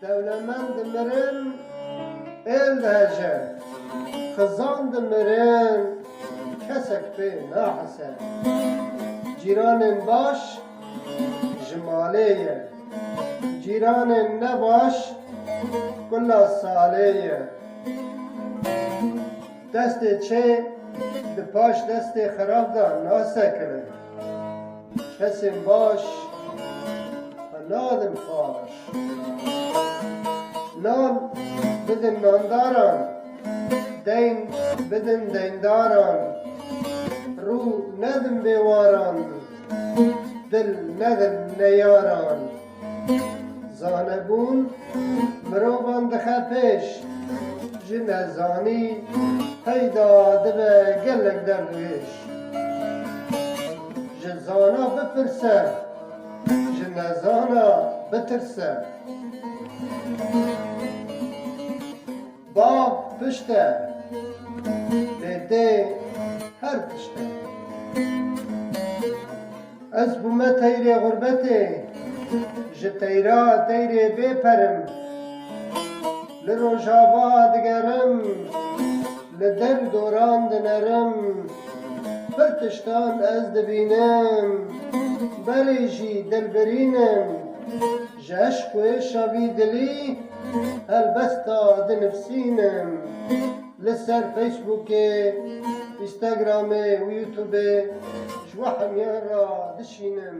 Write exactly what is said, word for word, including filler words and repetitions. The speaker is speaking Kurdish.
Dewlemend dimirin, êl diheje. Xizan dimirin, kesek pê nahese. Cîranên baş ji malê ye. Cîranên nebaş kula salê ye. Destê çê di paş destê xirab de nasekine. Kesên baş xwe nadin paş. Nan bidin nandaran, deyn bidin deyndaran, rû nedin bêwaran, dil nedin neyaran. Zanebûn mirovan dixe pêş, ji nezanî peyda dibe gelek dervêş. Ji zana bipirse, ji nezana bitirse. Bav pişt e, lê dê her tişt e. Ez bûme teyrê xurbetê, ji teyra teyrê bê per im. Li Rojava digerim, li der doran dinerim. Pir tiştan ez dibînim, berê jî dilbirîn im. Ji eşq û êşa vî dilî helbesta dinivsînim. Li ser Facebookê, Instagramê û YouTubeê ji we hemiyan re dişînim.